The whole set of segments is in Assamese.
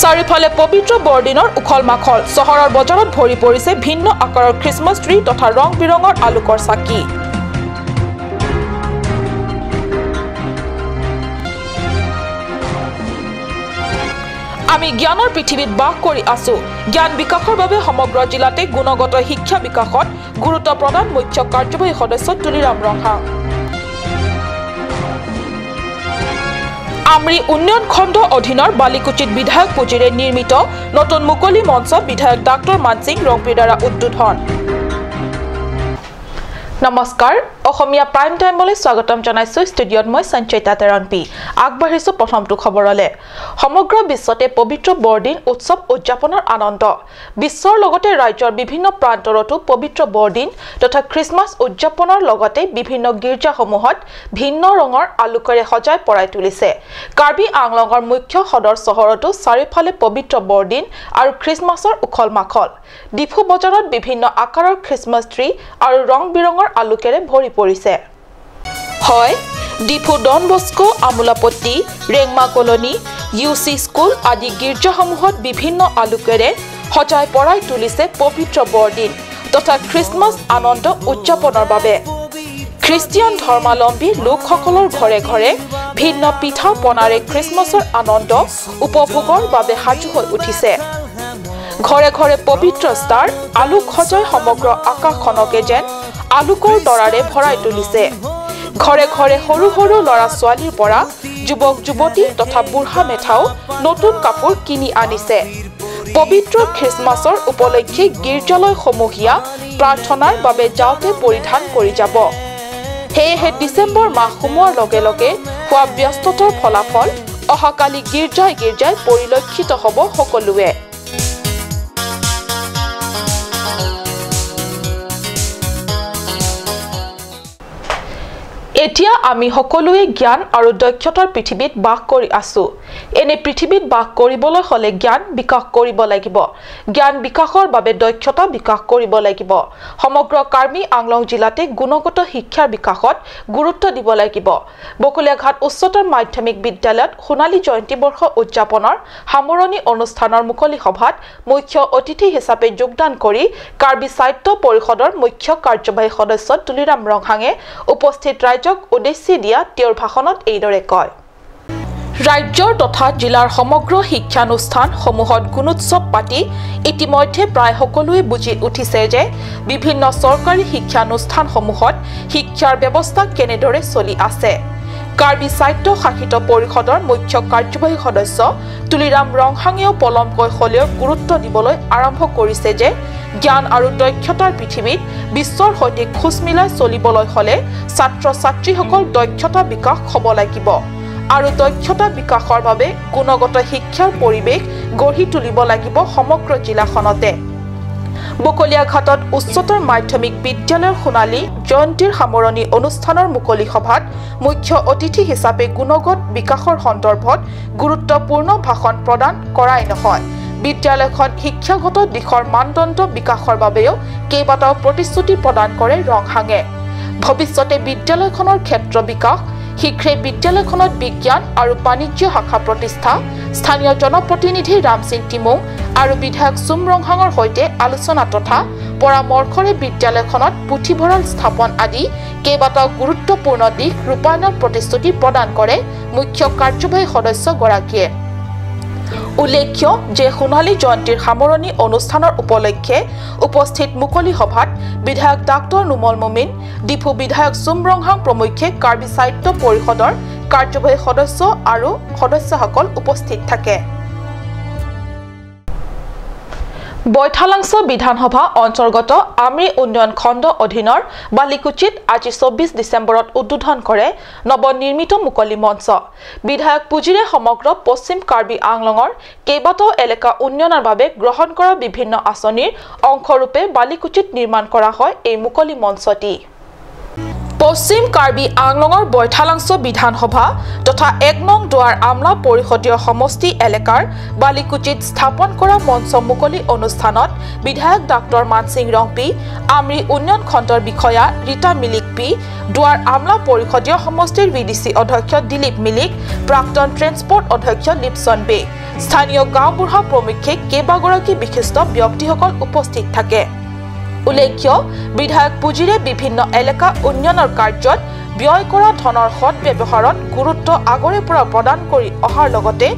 চাৰিওফালে পবিত্ৰ বৰদিনৰ উখল মাখল। চহৰৰ বজাৰত ভৰি পৰিছে ভিন্ন আকাৰৰ খ্ৰীষ্টমাছ ট্ৰী তথা ৰং বিৰঙৰ আলোকৰ চাকি। আমি জ্ঞানৰ পৃথিৱীত বাস কৰি আছো। জ্ঞান বিকাশৰ বাবে সমগ্ৰ জিলাতে গুণগত শিক্ষা বিকাশত গুৰুত্ব প্ৰদান মুখ্য কাৰ্যবাহী সদস্য তুলিৰাম ৰংহাং। আমৰি উন্নয়ন খণ্ড অধীনৰ বালিকুচিত বিধায়ক পুঁজিৰে নিৰ্মিত নতুন মুকলি মঞ্চ বিধায়ক ডাক্তৰ মানসিং ৰংপিৰ দ্বাৰা উদ্বোধন। নমস্কাৰ, অসমীয়া প্ৰাইম টাইমলৈ স্বাগতম জনাইছো। ষ্টুডিঅ'ত মই সঞ্চয়িতা তেৰণপি। আগবাঢ়িছো প্ৰথমটো খবৰলৈ। সমগ্ৰ বিশ্বতে পবিত্ৰ বৰদিন উৎসৱ উদযাপনৰ আনন্দ। বিশ্বৰ লগতে ৰাজ্যৰ বিভিন্ন প্ৰান্তৰতো পবিত্ৰ বৰদিন তথা খ্ৰীষ্টমাছ উদযাপনৰ লগতে বিভিন্ন গীৰ্জাসমূহত ভিন্ন ৰঙৰ আলোকেৰে সজাই পৰাই তুলিছে। কাৰ্বি আংলঙৰ মুখ্য সদৰ চহৰতো চাৰিওফালে পবিত্ৰ বৰদিন আৰু খ্ৰীষ্টমাছৰ উখল মাখল। ডিফু বজাৰত বিভিন্ন আকাৰৰ খ্ৰীষ্টমাছ ট্ৰী আৰু ৰং বিৰঙৰ আলোকেৰে ভৰি পৰিছে। হয়, Diphu Don Bosco, Amolapatty, Rengma colony, U C school আদি গীৰ্জাসমূহত বিভিন্ন আলোকেৰে সজাই পৰাই তুলিছে পবিত্ৰ বৰদিন তথা খ্ৰীষ্টমাছ আনন্দ উদযাপনৰ বাবে। খ্ৰীষ্টিয়ান ধৰ্মাৱলম্বী লোকসকলৰ ঘৰে ঘৰে ভিন্ন পিঠা পনাৰে খ্ৰীষ্টমাছৰ আনন্দ উপভোগৰ বাবে সাজু হৈ উঠিছে। ঘৰে ঘৰে পবিত্ৰ ষ্টাৰ আলোক সজাই সমগ্ৰ আকাশখনকে যেন আলোকৰ তৰাৰে ভৰাই তুলিছে। ঘৰে ঘৰে সৰু সৰু ল'ৰা ছোৱালীৰ পৰা যুৱক যুৱতী তথা বুঢ়া মেথাও নতুন কাপোৰ কিনি আনিছে। পবিত্ৰ খ্ৰীষ্টমাছৰ উপলক্ষে গীৰ্জালয়সমূহীয়া প্ৰাৰ্থনাৰ বাবে যাওঁতে পৰিধান কৰি যাব। সেয়েহে ডিচেম্বৰ মাহ সোমোৱাৰ লগে লগে হোৱা ব্যস্ততাৰ ফলাফল অহাকালি গীৰ্জাই গীৰ্জাই পৰিলক্ষিত হ'ব সকলোৱে। এতিয়া আমি সকলোৱে জ্ঞান আৰু দক্ষতাৰ পৃথিৱীত বাস কৰি আছো। এনে পৃথিৱীত বাস কৰিবলৈ হ'লে জ্ঞান বিকাশ কৰিব লাগিব। জ্ঞান বিকাশৰ বাবে দক্ষতা বিকাশ কৰিব লাগিব। সমগ্ৰ কাৰ্বি আংলং জিলাতে গুণগত শিক্ষাৰ বিকাশত গুৰুত্ব দিব লাগিব। বকলীয়াঘাট উচ্চতৰ মাধ্যমিক বিদ্যালয়ত সোণালী জয়ন্তী বৰ্ষ উদযাপনৰ সামৰণি অনুষ্ঠানৰ মুকলি সভাত মুখ্য অতিথি হিচাপে যোগদান কৰি কাৰ্বি সাহিত্য পৰিষদৰ মুখ্য কাৰ্যবাহী সদস্য তুলিৰাম ৰংহাঙে উপস্থিত ৰাইজক উদ্দেশ্যি দিয়া তেওঁৰ ভাষণত এইদৰে কয়। ৰাজ্যৰ তথা জিলাৰ সমগ্ৰ শিক্ষানুষ্ঠানসমূহত গুণোৎসৱ পাতি ইতিমধ্যে প্ৰায় সকলোৱে বুজি উঠিছে যে বিভিন্ন চৰকাৰী শিক্ষানুষ্ঠানসমূহত শিক্ষাৰ ব্যৱস্থা কেনেদৰে চলি আছে। কাৰ্বি সাহিত্য শাসিত পৰিষদৰ মুখ্য কাৰ্যবাহী সদস্য তুলিৰাম ৰংহাঙেও পলমকৈ হ'লেও গুৰুত্ব দিবলৈ আৰম্ভ কৰিছে যে জ্ঞান আৰু দক্ষতাৰ পৃথিৱীত বিশ্বৰ সৈতে খোজ মিলাই চলিবলৈ হ'লে ছাত্ৰ ছাত্ৰীসকল দক্ষতা বিকাশ হ'ব লাগিব আৰু দক্ষতা বিকাশৰ বাবে গুণগত শিক্ষাৰ পৰিৱেশ গঢ়ি তুলিব লাগিব সমগ্ৰ জিলাখনতে। বকলীয়াঘাটত উচ্চতৰ মাধ্যমিক বিদ্যালয়ৰ সোণালী জয়ন্তীৰ সামৰণি অনুষ্ঠানৰ মুকলি সভাত মুখ্য অতিথি হিচাপে গুণগত বিকাশৰ সন্দৰ্ভত গুৰুত্বপূৰ্ণ ভাষণ প্ৰদান কৰাই নহয়, বিদ্যালয়খন শিক্ষাগত দিশৰ মানদণ্ড বিকাশৰ বাবেও কেইবাটাও প্ৰতিশ্ৰুতি প্ৰদান কৰে ৰংহাঙে। ভৱিষ্যতে বিদ্যালয়খনৰ ক্ষেত্ৰ বিকাশ, শীঘ্ৰে বিদ্যালয়খনত বিজ্ঞান আৰু বাণিজ্য শাখা প্ৰতিষ্ঠা, স্থানীয় জনপ্ৰতিনিধি ৰামসিং টিমুং আৰু বিধায়ক চুম ৰংহাঙৰ সৈতে আলোচনা তথা পৰামৰ্শৰে বিদ্যালয়খনত পুথিভঁৰাল স্থাপন আদি কেইবাটাও গুৰুত্বপূৰ্ণ দিশ ৰূপায়ণৰ প্ৰতিশ্ৰুতি প্ৰদান কৰে মুখ্য কাৰ্যবাহী সদস্যগৰাকীয়ে। উল্লেখ্য যে সোণালী জয়ন্তীৰ সামৰণি অনুষ্ঠানৰ উপলক্ষে উপস্থিত মুকলি সভাত বিধায়ক ডাক্তৰ নোমল মমিন, ডিফু বিধায়ক চুম ৰংহাং প্ৰমুখ্যে কাৰ্বি সাহিত্য পৰিষদৰ কাৰ্যবাহী সদস্য আৰু সদস্যসকল উপস্থিত থাকে। বৈঠালাংছ বিধানসভা অন্তৰ্গত আমৰি উন্নয়ন খণ্ড অধীনৰ বালিকুচিত আজি 24 ডিচেম্বৰত উদ্বোধন কৰে নৱনিৰ্মিত মুকলি মঞ্চ। বিধায়ক পুঁজিৰে সমগ্ৰ পশ্চিম কাৰ্বি আংলঙৰ কেইবাটাও এলেকা উন্নয়নৰ বাবে গ্ৰহণ কৰা বিভিন্ন আঁচনিৰ অংশৰূপে বালিকুচিত নিৰ্মাণ কৰা হয় এই মুকলি মঞ্চটি। পশ্চিম কাৰ্বি আংলঙৰ বৈঠালাংছ বিধানসভা তথা ১ নং দুৱাৰ আমলা পৰিষদীয় সমষ্টি এলেকাৰ বালিকুচিত স্থাপন কৰা মঞ্চ মুকলি অনুষ্ঠানত বিধায়ক ডাক্তৰ মানসিং ৰংপি, আমৰি উন্নয়ন খণ্ডৰ বিষয়া ৰীতা মিলিক পি, দুৱাৰ আমলা পৰিষদীয় সমষ্টিৰ ভিডিচি অধ্যক্ষ দিলীপ মিলিক, প্ৰাক্তন ট্ৰেন্সপৰ্ট অধ্যক্ষ লিপছন বে, স্থানীয় গাঁওবুঢ়া প্ৰমুখ্যে কেইবাগৰাকী বিশিষ্ট ব্যক্তিসকল উপস্থিত থাকে। উল্লেখ্য, বিধায়ক পুঁজিৰে বিভিন্ন এলেকা উন্নয়নৰ কাৰ্যত ব্যয় কৰা ধনৰ সৎ ব্যৱহাৰত গুৰুত্ব আগৰে পৰা প্ৰদান কৰি অহাৰ লগতে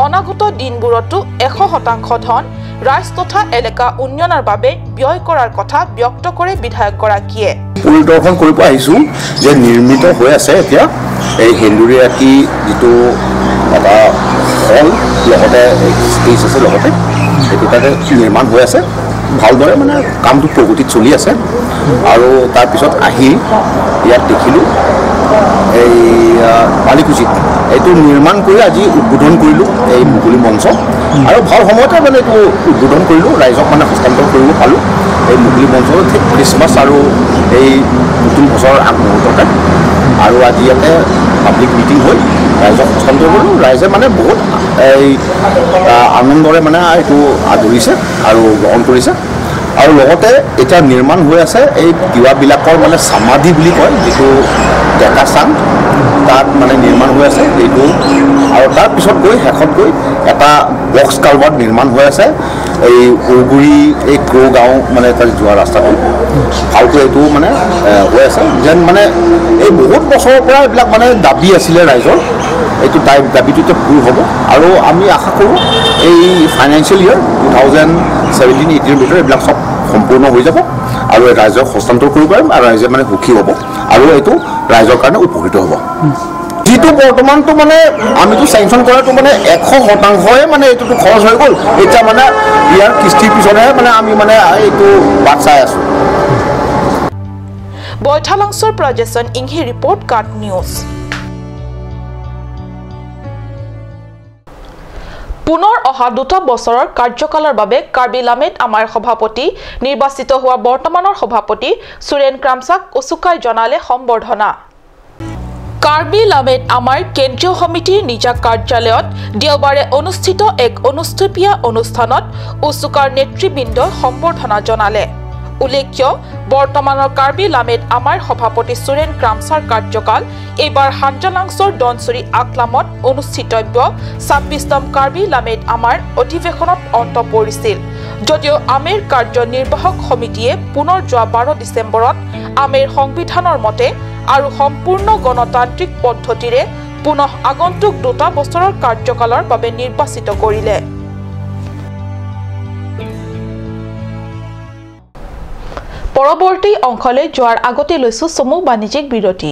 অনাগত দিনবোৰতো 100% ধন ৰাইজ তথা এলেকা উন্নয়নৰ বাবে ব্যয় কৰাৰ কথা ব্যক্ত কৰে বিধায়কগৰাকীয়ে। পৰিদৰ্শন কৰিব আহিছোঁ যে নিৰ্মিত হৈ আছে এতিয়া এই সেন্দুৰীয়াটি যিটো এটা হল, লগতে ষ্টেজ আছে, লগতে সেইটো তাতে নিৰ্মাণ হৈ আছে ভালদৰে, মানে কামটো প্ৰগতিত চলি আছে। আৰু তাৰপিছত আহি ইয়াত দেখিলোঁ এই বালিকুচিত এইটো নিৰ্মাণ কৰি আজি উদ্বোধন কৰিলোঁ এই মুকলি মঞ্চ, আৰু ভাল সময়তে মানে এইটো উদ্বোধন কৰিলোঁ, ৰাইজক মানে হস্তান্তৰ কৰিব পালোঁ এই মুকলি মঞ্চ ঠিক খ্ৰীষ্টমাছ আৰু এই নতুন বছৰৰ আগমুহূৰ্ততে। আৰু আজি ইয়াতে পাব্লিক মিটিং হৈ ৰাইজক হস্তান্তৰ কৰিলোঁ। ৰাইজে মানে বহুত এই আনন্দৰে মানে এইটো আদৰিছে আৰু গ্ৰহণ কৰিছে। আৰু লগতে এতিয়া নিৰ্মাণ হৈ আছে এই তিৱাবিলাকৰ মানে চামাধি বুলি কয়, যিটো ডেকা চাং, তাত মানে নিৰ্মাণ হৈ আছে এইটো। আৰু তাৰপিছত গৈ শেষত গৈ এটা বক্স কালভাৰ্ট নিৰ্মাণ হৈ আছে এই ঔগুৰি এই ক্ৰ' গাঁও মানে তাত যোৱা ৰাস্তাটো ভালকৈ এইটো মানে হৈ আছে। যেন মানে এই বহুত বছৰৰ পৰা এইবিলাক মানে দাবী আছিলে ৰাইজৰ, এইটো দাবীটো এতিয়া পূৰ হ'ব। আৰু আমি আশা কৰোঁ এই ফাইনেন্সিয়েল ইয়েৰ 2017-18 ভিতৰত এইবিলাক চব সম্পূৰ্ণ হৈ যাব আৰু ৰাইজক হস্তান্তৰ কৰিব পাৰিম আৰু ৰাইজে মানে সুখী হ'ব আৰু এইটো ৰাইজৰ কাৰণে উপকৃত হ'ব। যিটো বৰ্তমানটো মানে আমিতো চেংচন কৰাটো মানে 100% মানে এইটোতো খৰচ হৈ গ'ল, এতিয়া মানে ইয়াৰ কিস্তিৰ পিছতহে মানে আমি মানে এইটো বাট চাই আছোঁ। বৈঠালাংছৰ পৰা জেছন ইংহি ৰিপৰ্ট, কাট নিউজ। পুনৰ অহা 2 বছৰৰ কাৰ্যকালৰ বাবে কাৰ্বি লামেত আমাৰ সভাপতি নিৰ্বাচিত হোৱা বৰ্তমানৰ সভাপতি সুৰেন ক্ৰামচাক উচুকাই জনালে সম্বৰ্ধনা। কাৰ্বি লামেত আমাৰ কেন্দ্ৰীয় সমিতিৰ নিজা কাৰ্যালয়ত দেওবাৰে অনুষ্ঠিত এক অনুষ্ঠুপীয়া অনুষ্ঠানত উচুকাৰ নেতৃবৃন্দই সম্বৰ্ধনা জনালে। উল্লেখ্য, বৰ্তমানৰ কাৰ্বি লামেত আমাৰ সভাপতি সুৰেন ক্ৰামচাৰ কাৰ্যকাল এইবাৰ হাঞ্জালাংছৰ দনচুৰি আকলামত অনুষ্ঠিতব্য 26তম কাৰ্বি লামেত আমাৰ অধিৱেশনত অন্ত পৰিছিল যদিও আমেৰ কাৰ্যনিৰ্বাহক সমিতিয়ে পুনৰ যোৱা 12 ডিচেম্বৰত আমেৰ সংবিধানৰ মতে আৰু সম্পূৰ্ণ গণতান্ত্ৰিক পদ্ধতিৰে পুনঃ আগন্তুক 2 বছৰৰ কাৰ্যকালৰ বাবে নিৰ্বাচিত কৰিলে। পৰৱৰ্তী অংশলৈ যোৱাৰ আগতে লৈছো চমু বাণিজ্যিক বিৰতি।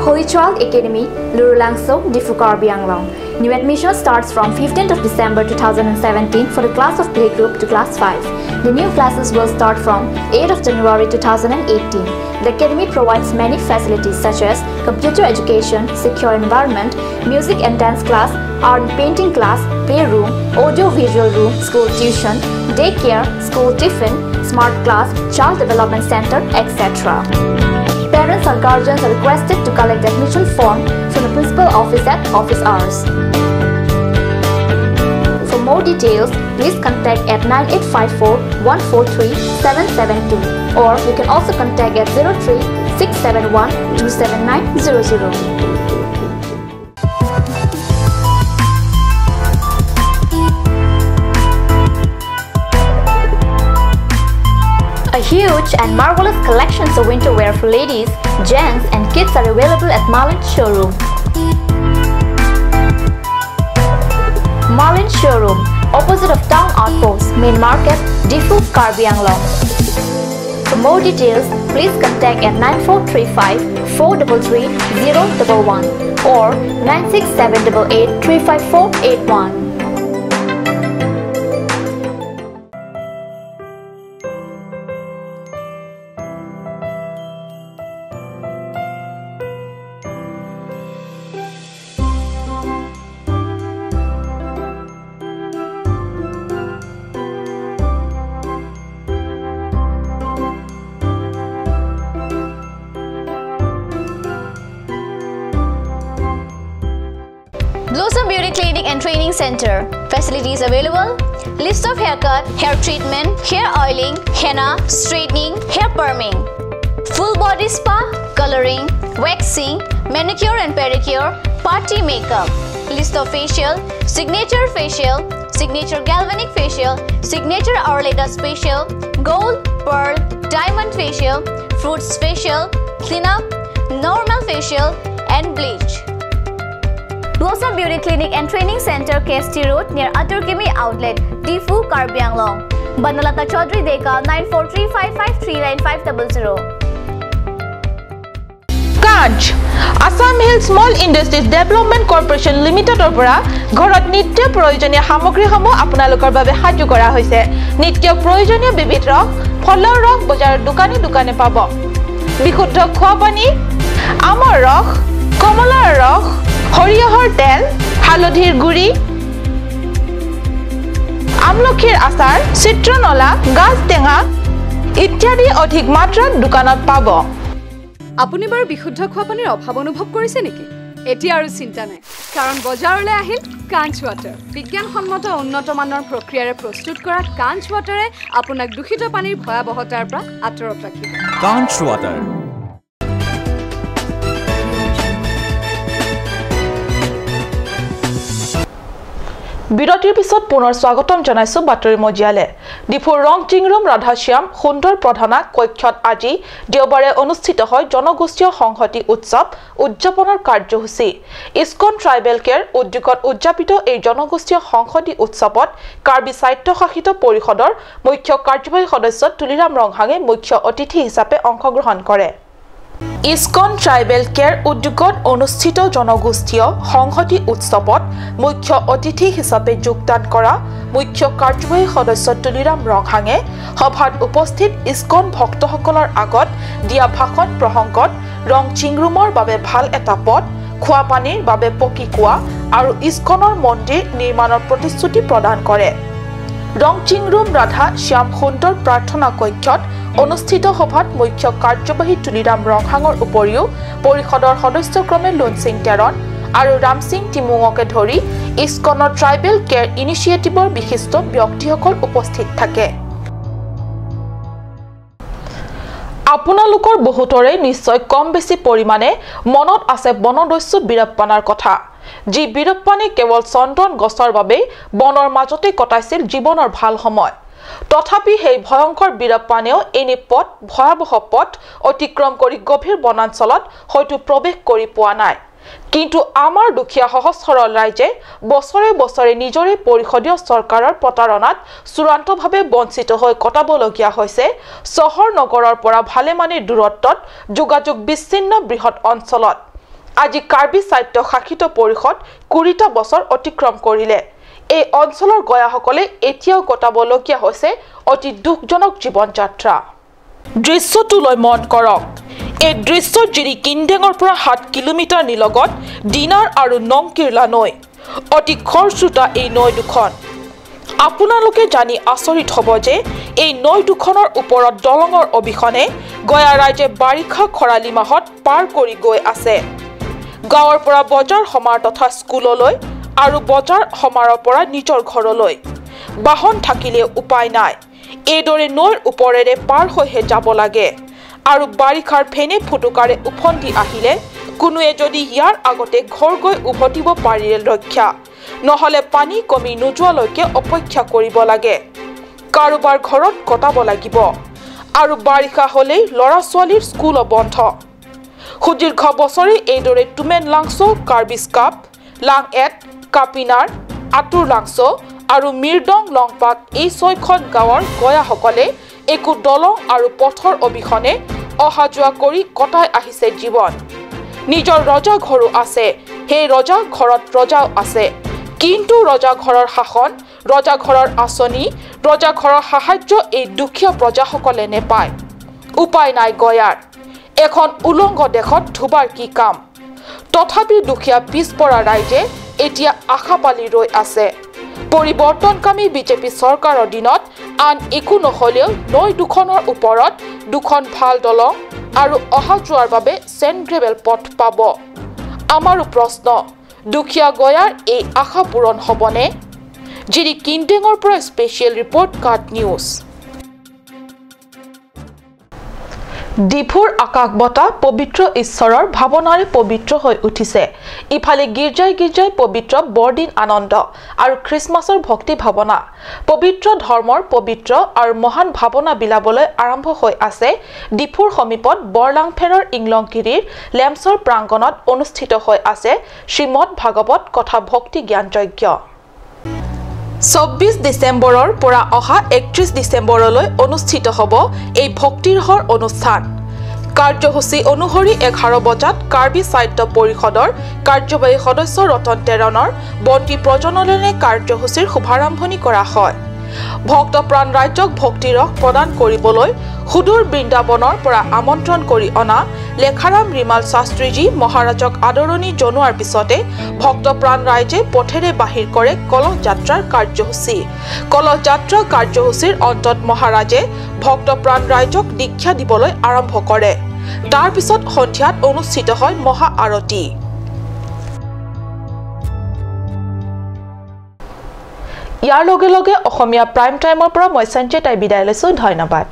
Holy Child Academy, Lurulangso, Diphu Karbi Anglong. New admission starts from 15th of December 2017 for the class of playgroup to class 5. The new classes will start from 8th of January 2018. The academy provides many facilities such as computer education, secure environment, music and dance class, art and painting class, playroom, audio-visual room, school tuition, daycare, school tiffin, smart class, child development center, etc. Parents or guardians are requested to collect the admission form from the principal office at office hours. For more details, please contact at 9854 143 772 or you can also contact at 03 671 27900. A huge and marvelous collections of winter wear for ladies, gents and kids are available at Marlin Showroom. Marlin Showroom, opposite of Town Outpost, Main Market, Diphu, Karbi Anglong. For more details, please contact at 9435 433 011 or 96788 35481. and Training Center. Facilities available: list of haircut, hair treatment, hair oiling, henna, straightening, hair perming, full body spa, coloring, waxing, manicure and pedicure, party makeup. List of facial: signature facial, signature galvanic facial, signature Arleta facial, gold, pearl, diamond facial, fruits facial, cleanup, normal facial and bleach. Blossom Beauty Clinic and Training Center, KST Road, near Aturkimi Outlet, Tifu, Karbi Anglong. Banalata Chaudhary Deka, 9435539500. Kanch Assam Hill Small Industries Development Corporation লিমিটেডৰ পৰা ঘৰত নিত্য প্ৰয়োজনীয় সামগ্ৰীসমূহ আপোনালোকৰ বাবে সাজু কৰা হৈছে। নিত্য প্ৰয়োজনীয় বিবিধ ৰস, ফলৰ ৰস বজাৰৰ দোকানে দোকানে পাব। বিশুদ্ধ খোৱা পানী, আমৰ ৰস, কমলাৰ ৰস, সৰিয়হৰ তেল, হালধিৰ গুড়ি, আমলখিৰ আচাৰ, চিত্ৰনলা, গাজ টেঙা ইত্যাদি অধিক মাত্ৰাত দোকানত পাব। আপুনি বাৰু বিশুদ্ধ খোৱা পানীৰ অভাৱ অনুভৱ কৰিছে নেকি? এতিয়া আৰু চিন্তা নাই, কাৰণ বজাৰলৈ আহিল কাঞ্চ ৱাটাৰ। বিজ্ঞানসন্মত উন্নত মানৰ প্ৰক্ৰিয়াৰে প্ৰস্তুত কৰা কাঞ্চ ৱাটাৰে আপোনাক দূষিত পানীৰ ভয়াৱহতাৰ পৰা আঁতৰত ৰাখিব। কাঞ্চ ৱাটাৰ। বিৰতিৰ পিছত পুনৰ স্বাগতম জনাইছো বাতৰি মজিয়ালে। ডিফুৰ ৰংচিংৰুম ৰাধাশ্যাম সুন্দৰ প্ৰধানা কক্ষত আজি দেওবাৰে অনুষ্ঠিত হয় জনগোষ্ঠীয় সংহতি উৎসৱ উদযাপনৰ কাৰ্যসূচী। ইস্কন ট্ৰাইবেল কেয়াৰ উদ্যোগত উদযাপিত এই জনগোষ্ঠীয় সংহতি উৎসৱত কাৰ্বি স্বায়ত্তশাসিত পৰিষদৰ মুখ্য কাৰ্যবাহী সদস্য তুলিৰাম ৰংহাঙে মুখ্য অতিথি হিচাপে অংশগ্ৰহণ কৰে। ইস্কন ট্ৰাইবেল কেয়াৰ উদ্যোগত অনুষ্ঠিত জনগোষ্ঠীয় সংহতি উৎসৱত মুখ্য অতিথি হিচাপে যোগদান কৰা মুখ্য কাৰ্যবাহী সদস্য তুলিৰাম ৰংহাঙে সভাত উপস্থিত ইস্কন ভক্তসকলৰ আগত দিয়া ভাষণ প্ৰসংগত ৰংচিংৰুমৰ বাবে ভাল এটা পথ, খোৱা পানীৰ বাবে পকী কুঁৱা আৰু ইস্কনৰ মন্দিৰ নিৰ্মাণৰ প্ৰতিশ্ৰুতি প্ৰদান কৰে। ৰংচিংৰুম ৰাধা শ্যাম সুন্দৰ প্ৰাৰ্থনা কক্ষত অনুষ্ঠিত সভাত মুখ্য কাৰ্যবাহী তুলিৰাম ৰংহাঙৰ উপৰিও পৰিষদৰ সদস্যক্ৰমে লুনসিং টেৰন আৰু ৰামসিং টিমুঙকে ধৰি ইস্কনৰ ট্ৰাইবেল কেয়াৰ ইনিচিয়েটিভৰ বিশিষ্ট ব্যক্তিসকল উপস্থিত থাকে। আপোনালোকৰ বহুতৰে নিশ্চয় কম বেছি পৰিমাণে মনত আছে বনদস্যু বীৰপ্পানাৰ কথা, যি বীৰপ্পানে কেৱল চন্দন গছৰ বাবেই বনৰ মাজতে কটাইছিল জীৱনৰ ভাল সময়। তথাপি সেই ভয়ংকৰ বীৰপ্পানেও এনে পথ, ভয়াৱহ পথ অতিক্ৰম কৰি গভীৰ বনাঞ্চলত হয়তো প্ৰৱেশ কৰি পোৱা নাই। কিন্তু আমাৰ দুখীয়া সহজ সৰল ৰাইজে বছৰে বছৰে নিজৰে পৰিষদীয় চৰকাৰৰ প্ৰতাৰণাত চূড়ান্তভাৱে বঞ্চিত হৈ কটাবলগীয়া হৈছে চহৰ নগৰৰ পৰা ভালেমানে দূৰত্বত যোগাযোগ বিচ্ছিন্ন বৃহৎ অঞ্চলত। আজি কাৰ্বি স্বায়ত্তশাসিত পৰিষদ 20টা বছৰ অতিক্ৰম কৰিলে। এই অঞ্চলৰ গয়াসকলে এতিয়াও কটাবলগীয়া হৈছে অতি দুখজনক জীৱন যাত্ৰা। দৃশ্যটোলৈ মন কৰক। এই দৃশ্য জিৰি কিনডেঙৰ পৰা 7 কিলোমিটাৰ নিলগত ডিনাৰ আৰু নংকিৰলা নৈ। অতি খৰস্ৰোতা এই নৈ দুখন। আপোনালোকে জানি আচৰিত হ'ব যে এই নৈ দুখনৰ ওপৰত দলঙৰ অবিহনে গয়া ৰাইজে বাৰিষা খৰালি মাহত পাৰ কৰি গৈ আছে। গাঁৱৰ পৰা বজাৰ সমাৰ তথা স্কুললৈ আৰু বজাৰ সমাৰৰ পৰা নিজৰ ঘৰলৈ বাহন থাকিলে উপায় নাই, এইদৰে নৈৰ ওপৰেৰে পাৰ হৈহে যাব লাগে। আৰু বাৰিষাৰ ফেনে ফুটুকাৰে উফন্দি আহিলে কোনোৱে যদি ইয়াৰ আগতে ঘৰ গৈ উভতিব পাৰিলে ৰক্ষা, নহ'লে পানী কমি নোযোৱালৈকে অপেক্ষা কৰিব লাগে, কাৰোবাৰ ঘৰত কটাব লাগিব। আৰু বাৰিষা হ'লেই ল'ৰা ছোৱালীৰ স্কুলো বন্ধ। সুদীৰ্ঘ বছৰে এইদৰে টুমেন লাংছ', কাৰ্বিস্কাপ, লাং এট, কাপিনাৰ, আতুৰ লাংছ' আৰু মিৰদং লংপাক এই 6খন গাঁৱৰ গয়াসকলে একো দলং আৰু পথৰ অবিহনে অহা যোৱা কৰি কটাই আহিছে জীৱন। নিজৰ ৰজা ঘৰো আছে, সেই ৰজা ঘৰত ৰজাও আছে, কিন্তু ৰজা ঘৰৰ শাসন, ৰজা ঘৰৰ আঁচনি, ৰজা ঘৰৰ সাহায্য এই দুখীয়া প্ৰজাসকলে নেপায়। উপায় নাই গয়াৰ, এখন উলংগ দেশত ধুবাৰ কি কাম। তথাপি দুখীয়া পিছপৰা ৰাইজে এতিয়া আশা পালি ৰৈ আছে। পৰিৱৰ্তনকামী বিজেপি চৰকাৰৰ দিনত আন একো নহ'লেও নৈ দুখনৰ ওপৰত দুখন ভাল দলং আৰু অহা যোৱাৰ বাবে চেণ্ড গ্ৰেভেল পথ পাব। আমাৰো প্ৰশ্ন, দুখীয়া গয়াৰ এই আশা পূৰণ হ'বনে? জিৰি কিনডেঙৰ পৰা স্পেচিয়েল ৰিপৰ্ট, কাট নিউজ। ডিফুৰ আকাশ বতাহ পবিত্ৰ ঈশ্বৰৰ ভাৱনাৰে পবিত্ৰ হৈ উঠিছে। ইফালে গীৰ্জাই গীৰ্জাই পবিত্ৰ বৰদিন আনন্দ আৰু খ্ৰীষ্টমাছৰ ভক্তি ভাৱনা, পবিত্ৰ ধৰ্মৰ পবিত্ৰ আৰু মহান ভাৱনা বিলাবলৈ আৰম্ভ হৈ আছে। ডিফুৰ সমীপত বৰলাংফেৰৰ ইংলংগিৰিৰ লেমছৰ প্ৰাংগণত অনুষ্ঠিত হৈ আছে শ্ৰীমদ ভাগৱত কথা ভক্তি জ্ঞান যজ্ঞ। 24 ডিচেম্বৰৰ পৰা অহা 31 ডিচেম্বৰলৈ অনুষ্ঠিত হ'ব এই ভক্তিৰসৰ অনুষ্ঠান। কাৰ্যসূচী অনুসৰি 11 বজাত কাৰ্বি সাহিত্য পৰিষদৰ কাৰ্যবাহী সদস্য ৰতন টেৰণৰ বন্তি প্ৰজ্বলনেৰে কাৰ্যসূচীৰ শুভাৰম্ভণি কৰা হয়। ভক্তপ্ৰাণ ৰাইজক ভক্তিৰস প্ৰদান কৰিবলৈ সুদূৰ বৃন্দাবনৰ পৰা আমন্ত্ৰণ কৰি অনা লেখাৰাম ৰিমাল শাস্ত্ৰীজী মহাৰাজক আদৰণি জনোৱাৰ পিছতে ভক্তপ্ৰাণ ৰাইজে পথেৰে বাহিৰ কৰে কলহ যাত্ৰাৰ কাৰ্যসূচী। কলহ যাত্ৰা কাৰ্যসূচীৰ অন্তত মহাৰাজে ভক্তপ্ৰাণ ৰাইজক দীক্ষা দিবলৈ আৰম্ভ কৰে। তাৰ পিছত সন্ধিয়াত অনুষ্ঠিত হয় মহা আৰতি। ইয়াৰ লগে লগে অসমীয়া প্ৰাইম টাইমৰ পৰা মই সঞ্জয় তাই বিদায় লৈছো। ধন্যবাদ।